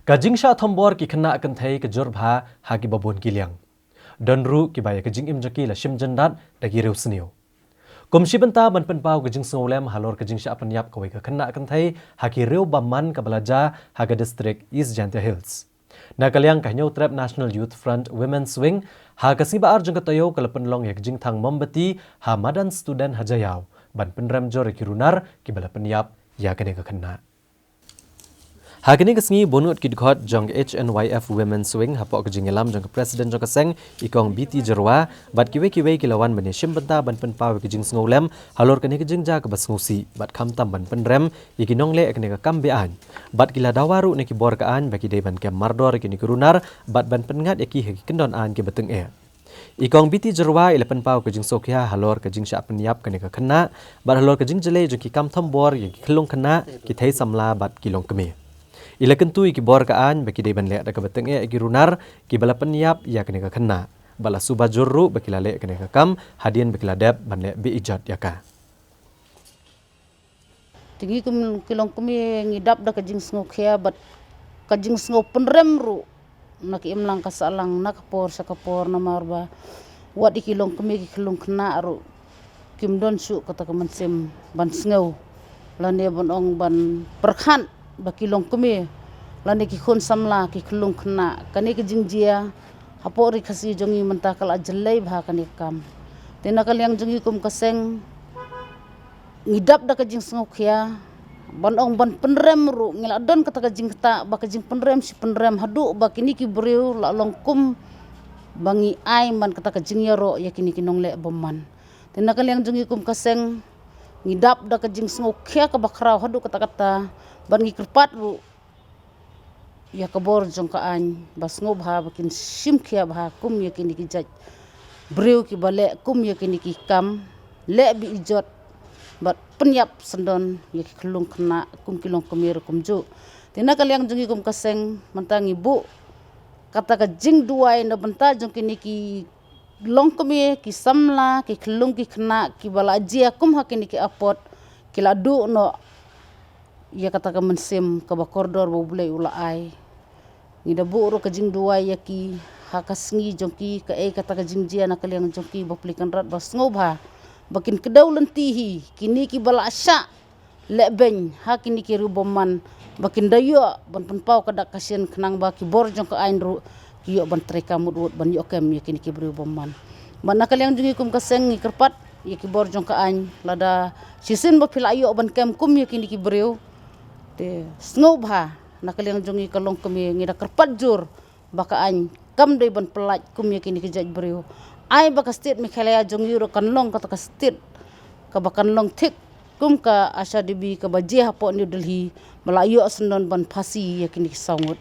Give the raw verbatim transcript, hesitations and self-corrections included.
Ka jingshah thombor ki khynnah kynthei ka jur bha ha kiba bun ki liang. Don ruh kiba ïa ka jingim jong ki la shim jyndat da ki riewsniew. Kum shi bynta ban pynpaw ka jingsngewlem halor ka jingshah pynïap kawei ka khynnah kynthei ha ki riew bymman kaba la jia ha ka district East Jaintia Hills. Na ka liang ka Hynñiewtrep National Youth Front Women's Wing, ha ka sngi ba ar jong ka taïew ka la pynlong ïa ka jingthang mombati ha madan student ha Jaïaw ban pynrem jur ïa ki runar kiba la pynïap ïa kane ka khynnah. Ha kane ka sngi, bun ngut ki dkhot jong ka H N Y F Women's Wing hapoh ka jingïalam jong ka President jong ka seng, i Kong B T Jyrwa, bad kiwei kiwei ki la wan ban ïashim bynta ban pynpaw ïa ka jingsngewlem halor kane ka jingjia kaba sngewsih bad khamtam ban pynrem ïa ki nongleh ïa kane ka kam be-aiñ. Bad ki la dawa ruh na ki bor ka aiñ ba ki dei ban kem mardor ïa kine ki runar bad ban pynngat ïa ki ha ki kyndon aiñ kiba tyngeh. I Kong B T Jyrwa i la pynpaw ka jingsngewkhia halor ka jingshah pynïap kane ka khynnah bad halor ka jingjlei jong ki kam thombor ïa ki khyllung khynnah, ki thei samla bad ki longkmie. I la kyntu ïa ki bor ka aiñ ba ki dei ban leh da kaba tyngeh ïa ki runar kiba la pynïap ïa kane ka khynnah, bad la suba jur ruh ba ki la leh kane ka kam hadien ba ki la dep ban leh be-ijot ïa ka. Te ngi kum ki longkmie ngi dap da ka jingsngewkhia bad ka jingsngew pynrem ruh na ka imlang ka sahlang, na ka por sha ka por, namar ba wat ïa ki longkmie ki khyllung khynnah ruh kim don shuh kata ka mynsiem ban sngew lane ban ong ban pyrkhat ba ki longkmie lane ki khun samla ki khyllung khynnah. Kane ka jingjia hapoh Ri Khasi jong ngi mynta ka la jlei bha kane ka kam. Te na ka liang jong ngi kum ka seng ngi dap da ka jingsngewkhia ban ong ban pynrem ruh, ngi la don kata ka jingktah ba ka jingpynrem shi pynrem haduh ba kine ki briew la long kum ba ngi ai man kata ka jingïaroh ïa kine ki nongleh bymman. Te na ka liang jong ngi kum ka seng ngi dap da ka jingsngewkhia kaba khraw haduh katta katta bad ngi kyrpad ruh ïa ka bor jong ka aiñ ba sngewbha ba kin shim khia bha kum ïa kine ki jait briew kiba leh kum ïa kine ki kam leh be-ijot bad pynïap syndon ïa ki khyllung khynnah kum ki longkmie ruh kumjuh. Te na ka liang jong ngi kum ka seng mynta ngi buh kata ka jingduwai na bynta jong kine ki longkmie, ki samla, ki khyllung ki khynnah kiba la jia kum ha kine ki apot, ki la duh noh ïa kata ka mynsiem kaba kordor ba U Blei u la ai. Ngi da buh ruh ka jingduwai ïa ki ha ka sngi jong ki, kaei kata ka jingjia na ka liang jong ki, Bapli Kynrad ba sngewbha ba kin kdew lynti hi kine kiba la shah lehbeiñ ha kine ki briew bymman ba kin da ïoh ban pynpaw ka dak ka shin khnang ba ki bor jong ka aiñ ruh ki ïoh ban treikam mut wut ban ïoh kem ïa kine ki briew bymman. Bad na ka liang jong ngi kum ka seng ngi kyrpad ïa ki bor jong ka aiñ, lada shisien ba phi la ïoh ban kem kum ïa kine ki briew, te sngewbha na ka liang jong ngi ka longkmie ngi da kyrpad jur ba ka aiñ kam dei ban pyllait kum ïa kine ki jait briew. Ai ba ka state Meghalaya jong ngi ruh kan long kata ka state kaba kan long thik kum ka Asha Devi kaba jia hapoh New Delhi ba la ïoh syndon ban phasi ïa kine ki saw ngut.